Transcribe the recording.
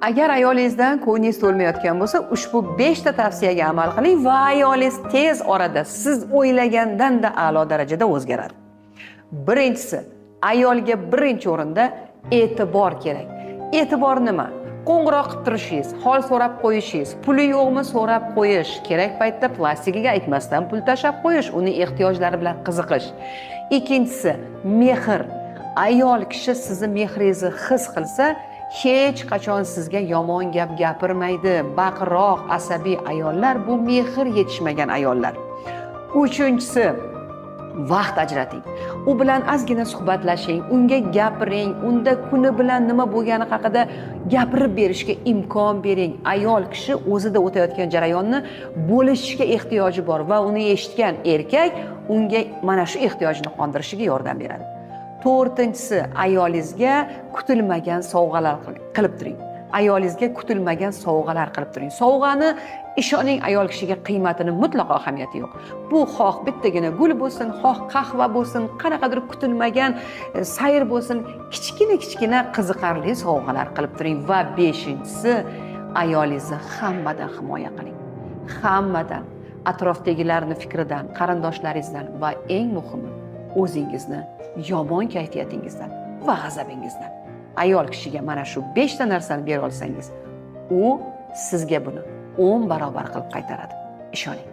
Agar ayolingizdan ko'nglingiz to'lmayotgan bo'lsa, ushbu 5 ta tavsiyaga amal qiling va ayolingiz tez orada siz o'ylagandan-da a'lo darajada o'zgaradi. Birinchisi, ayolga birinchi o'rinda e'tibor kerak. E'tibor nima? Qo'ng'iroq qilib turishingiz, hol so'rab qo'yishingiz, puli yo'qmi so'rab qo'yish, kerak paytda plastikiga aytmasdan pul tashlab qo'yish, uni ehtiyojlari bilan qiziqish. Ikkinchisi, mehr. Ayol kishi sizni mehringizni his qilsa, hech qachon sizga yomon gap gapirmaydi. Baqiroq, asabiy ayollar bu mehr yetishmagan ayollar. Uchinchisi, vaqt ajrating. U bilan ozgina suhbatlashing, unga gapiring, unda kuni bilan nima bo'lgani haqida gapirib berishga imkon bering. Ayol kishi o'zida o'tayotgan jarayonni bo'lishishga ehtiyoji bor va uni eshitgan erkak unga mana shu ehtiyojini qondirishiga yordam beradi. To'rtinchisi, ayolingizga kutilmagan sovg'alar qilib turing. Ayolingizga kutilmagan sovg'alar qilib turing. Sovg'ani, ishoning, ayol kishiga qiymatini mutlaqo ahamiyati yo'q. Bu xoh bittagina gul bo'lsin, xoh qahva bo'lsin, qanaqadir kutilmagan sayr bo'lsin, kichkina kichkina qiziqarli sovg'alar qilib turing. Va beshinchisi, ayolingizni hammadan himoya qiling. Hammadan, atrofdagilarni fikridan, qarindoshlaringizdan va eng muhimi, o'zingizni yomon kayfiyatingizdan va g'azabingizdan. Ayol kishiga mana shu 5 ta narsani bera olsangiz, u sizga buni 10 barobar qilib qaytaradi. Ishoning.